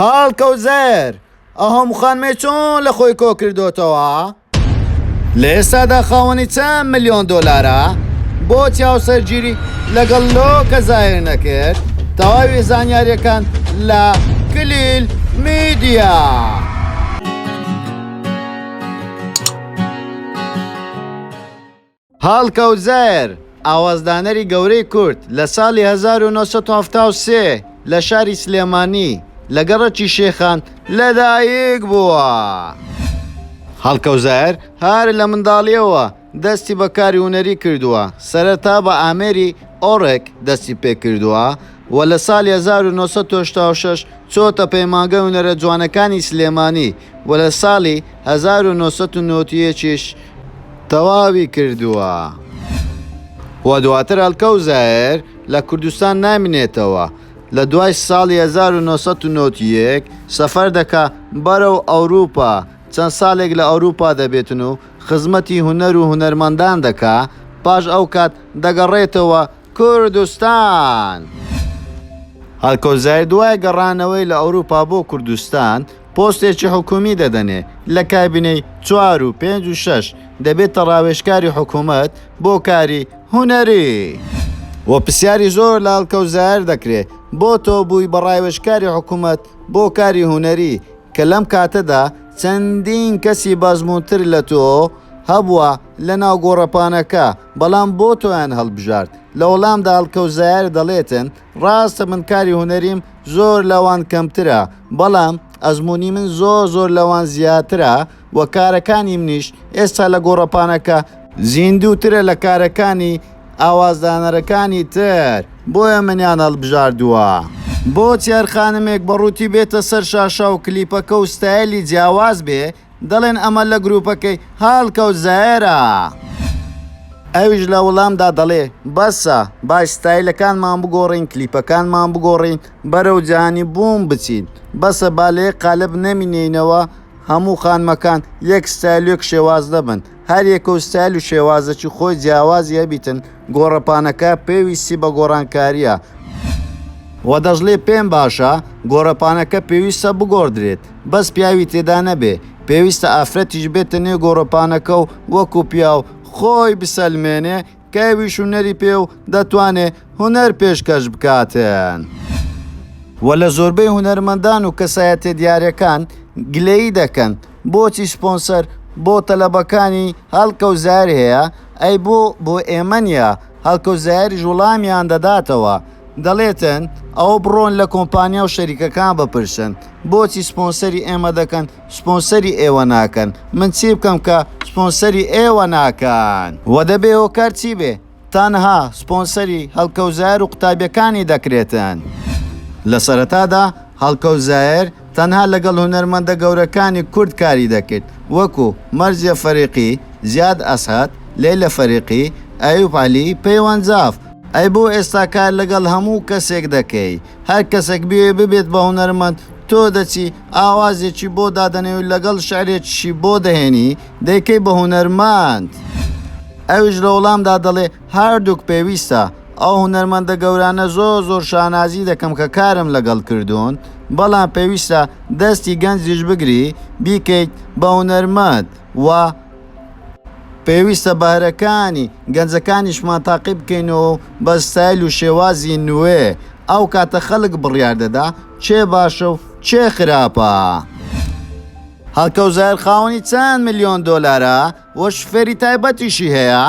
هەڵکەوزەر ئەو هەموو خانمەی چۆن لە خۆی کۆکردۆتەوە؟ لە ئێستادا خاوەنی چەند ملیۆن دۆلارە؟ بۆچی هاوسەرگیری لەگەڵ لۆکە زاهیر نەکرد؟ تەواوی زانیاریەکان لە کلیل میدیا. هەڵکەوت زاهیر، ئاوازدانەری گەورەی کورد، لە ساڵی 1973 لە شاری سلێمانی لە گەڕەکی شێخان لەدایک بووە. هەڵکەوت زاهیر هەر لە منداڵییەوە دەستی بە کاری هونەری کردووە، سەرەتا بە ئامێری ئۆڕگ دەستی پێکردووە و لە ساڵی 1986 چۆتە پەیمانگەی هونەرە جوانەکانی سلێمانی و لە ساڵی 1991 یش تەواوی کردووە و دواتر هەڵکەوت زاهیر لە کوردستان نامینێتەوە لە دوای ساڵی 1991 سەفەر دەکا بەرەو ئەوروپا چەند ساڵێک لە ئەوروپا دەبێتن و خزمەتی هونەر و هونەرمەندان دەکا پاش ئەو کات دەگەڕێتەوە کوردستان. هەڵکەوت زاهیر دوای گەڕانەوەی لە ئەوروپا بۆ کوردستان پۆستێکی حکومی دەدەنێ لە کابینەی چوار و پێنج و شەش دەبێتە ڕاوێژکاری حکومەت بۆ کاری هونەری. وە پرسیاری زۆر لە هەڵکەوت زاهیر دەکرێ بۆ تۆ بووی بە ڕاوێژکاری حکومەت بۆ کاری هونەری کە لەم کاتەدا چەندین کەسی بەئەزموونتر لە تۆ هەبووە لەناو گۆڕەپانەکە بەڵام بۆ تۆیان هەڵبژارد؟ لە وەڵامدا هەڵکەوت زاهیر دەڵێتن ڕاستە من کاری هونەریم زۆر لەوان کەمترە بەڵام ئەزموونی من زۆر زۆر لەوان زیاترە و کارەکانی منیش ئێستا لە گۆڕەپانەکە زیندووترە لە کارەکانی ئاوازدانەرەکانی تر بۆیە منیان هەڵبژاردووە. بۆچی هەر خانمێک بە ڕووتی بێتە سەر شاشە و کلیپەکە و ستایلی جیاواز بێ دەڵێن ئەمە لە گروپەکەی هەڵکەوت زاهێرە؟ ئەویش لە وەڵامدا دەڵێ بەسە با ستایلەکانمان بگۆڕین کلیپەکانمان بگۆڕین بەرەو جیهانی بوون بچین بەسە با لە یەک قالب نەمینێینەوە هەموو خانمەکان یەک ستایل و یەک شێواز نەبن هەر یەکە و ستایل و شێوازەکی خۆی جیاوازی هەبیتن گۆڕەپانەکە پێویستی بە گۆڕانکاریە وە دەشڵێ پێم باشە گۆڕەپانەکە پێویستە بگۆڕدرێت بەس پیاوی تێدا نەبێ پێویستە ئافرەتیش بێتە نێو گۆڕەپانەکە و وەکو پیاو خۆی بسەلمێنێ کە ئەویش هونەری پێ و دەتوانێ هونەر پێشکەش بکاتن. وە لە زۆربەی هونەرمەندان و کەسایەتیە دیارەکان گلەیی دەکەن بۆچی سپۆنسەر بۆ تەلەبەکانی هەڵکەوت زاهیر هەیە ئەی بۆ بۆ ئێمە نیە هەڵکەوت زاهیریش وڵامیان دەداتەوە دەڵێتن ئەوە بڕۆن لە کۆمپانیا و شەریکەکان بپرسن بۆچی سپۆنسەری ئێمە دەکەن سپۆنسەری ئێوە ناکەن من چی بکەم کە سپۆنسەری ئێوە ناکەن وە دەبێ هۆکار چی بێ تەنها سپۆنسەری هەڵکەوت زاهیر و قوتابیەکانی دەکرێتن. لە سەرەتادا هەڵکەوت زاهیر تەنها لەگەڵ هونەرمەندە گەورەکانی کورد کاری دەکرد وەکو، مەرزیە فەریقی، زیاد ئەسعەد، لەیلە فەریقی، ئەیوب عەلی، پەیوەند جاف. ئەی بۆ ئێستا کار لەگەڵ هەموو کەسێک دەکەی؟ هەر کەسێک بیەوێ ببێت بە هونەرمەند تۆ دەچی ئاوازێکی بۆ دادەنێی و لەگەڵ شعرێکیشی بۆ دەهێنی دەیکەی بە هونەرمەند. ئەویش لە وەڵامدا دەڵێ هەردووک پێویستە، ئەو هونەرمەندە گەورانە زۆر زۆر شانازی دەکەم کە کارم لەگەڵ کردوون، بەڵام پێویستە دەستی گەنجیش بگری بیکەیت بە هونەرمەند و پێویستە بەهرەکانی گەنجەکانیشمان تاقی بکەینەوە و بە ستایل و شێوازی نوێ، ئەو کاتە خەڵک بڕیار دەدا کێ باشە و کێ خراپە. هەڵکەوت زاهیر خاوەنی چەند ملیۆن دۆلارە و شوفێری تایبەتیشی هەیە؟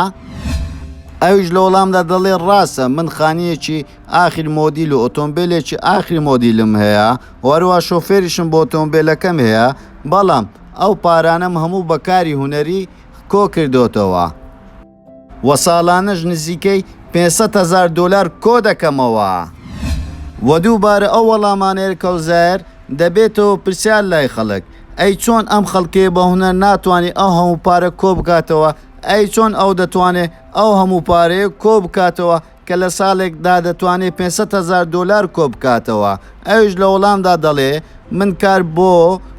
ئەویش لە وەڵامدا دەڵێ ڕاستە من خانییەکی ئاخیر مۆدیل و ئۆتۆمبێلێکی ئاخری مۆدیلم هەیە و هەروەها شۆفێریشم بۆ ئۆتۆمبێلەکەم هەیە، بەڵام ئەو پارانەم هەموو بە کاری هونەری کۆکردۆتەوە و ساڵانەش نزیکەی 500 هەزار دۆلار کۆدەکەمەوە. و دووبارە ئەو وەڵامانەی کەوزەر دەبێتەوە پرسیار لای خەڵک، ئەی چۆن ئەم خەڵکەی بە هونەر ناتوانێ ئەو هەموو پارە کۆبکاتەوە، ئەی چۆن ئەو دەتوانێ ئەو هەموو پارەیە کۆبکاتەوە کە لە ساڵێکدا دەتوانێ 500 هەزار دۆلار کۆبکاتەوە، ئەویش لە وەڵامدا دەڵێ من کار بۆ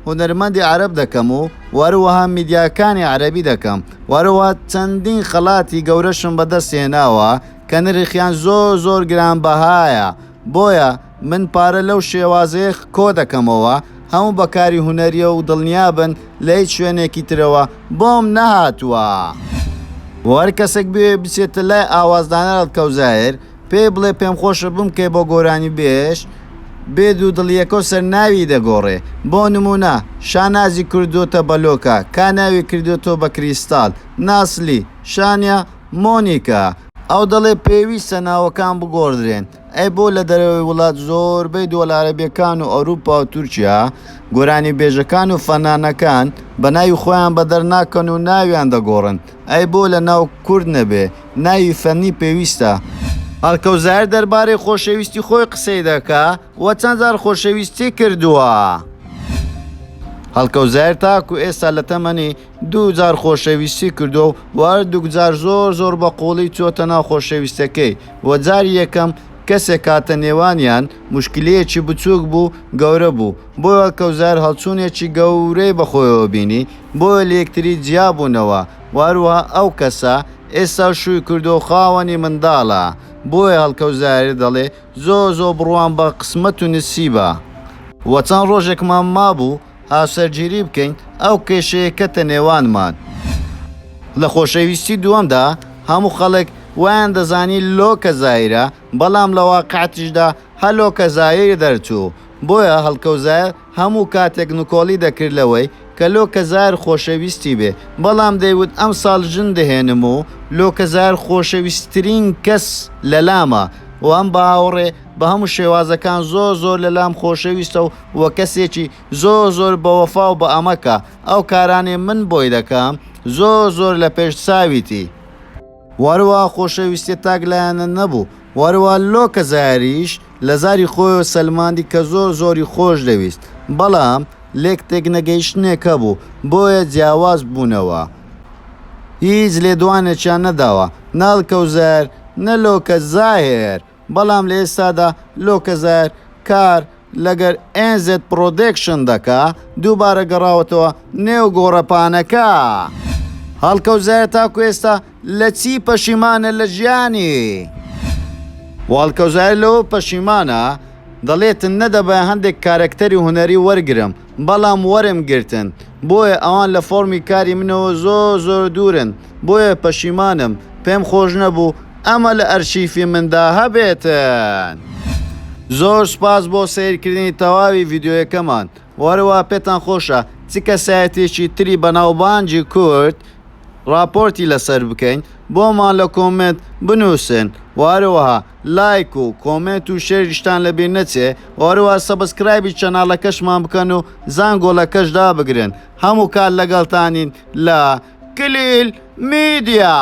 هونەرمەندی عەرەب دەکەم و هەروەها میدیاکانی عەرەبی دەکەم و هەروەها چەندین خەڵاتی گەورەشم بەدەست هێناوە کە نرخیان زۆر زۆر گرانبەهایە بۆیە. من پارە لەو شێوازەیە کۆدەکەمەوە، هەموو بە کاری هونەریە و دڵنیابن لە هیچ شوێنێکی ترەوە بۆم نەهاتووە. وە هەر کەسێک بوێ بچێتە لای ئاوازدانەر هەڵکەوت زاهیر پێی بڵێ پێمخۆشە بمکەی بۆ گۆرانیبێژ، بێ دوودڵییەکە و سەرناوی دەگۆڕێ. بۆ نموونە، شانازی کردۆتە بە لۆکە، کاناوی کردۆتەوە بە کریستاڵ، ناسلی، شانیا، مۆنیکا. ئەو دەڵێ پێویستە ناوەکان بگۆڕدرێن. ئەی بۆ لە دەرەوەی وڵات زۆربەی دووەلە عەرەبیەکان و ئەوروپا و تورکیا گۆرانیبێژەکان و فەنانەکان بە ناوی خۆیان بەدەر ناکەن و ناویان دەگۆڕن؟ ئەی بۆ لە ناو کورد نەبێ ناوی فەنی پێویستە؟ هەڵکەوت زاهیر دەربارەی خۆشەویستی خۆی قسەی دەکا و چەند جار خۆشەویستی کردووە. هەڵکەوت زاهیر تاکو ئێستا لە تەمەنی دوو جار خۆشەویستی کردووە و هەردووک جار زۆر زۆر بە قووڵی چۆتە ناو خۆشەویستەکەی و جاری یەکەم کەسێک هاتە نێوانیان موشکیلەیەکی بچووک بوو گەورە بوو بۆیە هەڵکەوت زاهیر هەڵچوونێکی گەورەی بەخۆیەوە بینی بۆیە لەیەکتری جیابوونەوە و هەروەها ئەو کەسە ئێستا شووی کردووە و خاوەنی منداڵە بۆیە هەڵکەوت زاهیر دەڵێ زۆر زۆر بڕوام بە قسمەت و نسیبە و چەند ڕۆژێکمان مابوو هاوسەرگیری بکەین ئەو کێشەیە کەتە نێوانمان. لە خۆشەویستی دووەمدا هەموو خەڵک وایان دەزانی لۆکە زاهیرە بەڵام لە واقعتیشدا هەر لۆکە زاهیر دەرچوو بۆیە هەڵکەوت زاهیر هەموو کاتێک نکۆڵی دەکرد لەوەی کە لۆکە زاهیر خۆشەویستی بێ بەڵام دەیوت ئەمساڵ ژن دەهێنم و لۆکە زاهیر خۆشەویستترین کەس لەلامە و ئەم بە هاوڕێ بە هەموو شێوازەکان زۆر زۆر لەلام خۆشەویستە و وە کەسێکی زۆر زۆر بەوەفا و بە ئەمەکە ئەو کارانەی من بۆی دەکەم زۆر زۆر لە پێش چاویتی. وەهەروەها خۆشەویستیە تاک لایەنە نەبوو وەهەروەها لۆکە زاهیریش لە زاری خۆیەوە سەلماندی کە زۆر زۆری خۆش دەویست بەڵام لێک تێکنەگەیشتنێک هەبوو بۆیە جیاواز بوونەوە هیچ لێدوانێکیان نەداوە نە هەڵکەوت زاهیر نە لۆکە زاهیر بەڵام لە ئێستادا لۆکە زاهیر کار لەگەر NZ Production دەکا دووبارە گەڕاوەتەوە نێو گۆڕەپانەکە. هەڵکەوت زاهیر تاکو ئێستا لە چی پەشیمانە لە ژیانی؟ هەڵکەوت زاهیر لەوە پەشیمانە دەڵێتن نەدەبایە هەندێک کارەکتەری هونەری وەرگرم بەڵام وەرم گرتن بۆیە ئەوان لە فۆرمی کاری منەوە زۆر زۆر دوورن بۆیە پەشیمانم پێم خۆش نەبوو ئەمە لە ئەرشیفی مندا هەبێتن. زۆر سوپاس بۆ سەیرکردنی تەواوی ڤیدیۆیەکەمان وەهەروەها پێتان خۆشە چ کەسایەتیەکی تری بەناوبانگی کورد ڕاپۆرتی لەسەر بکەین بۆمان لە کۆمێنت بنوسن وەهەروەها لایک و کۆمێنت و share یشتان لەبیر نەچێ وەهەروەها subscribe ی channel ەکەشمان بکەن و زانگۆڵەکەش دابگرن هەموو کات لەگەڵتانین لە کلیل میدیا.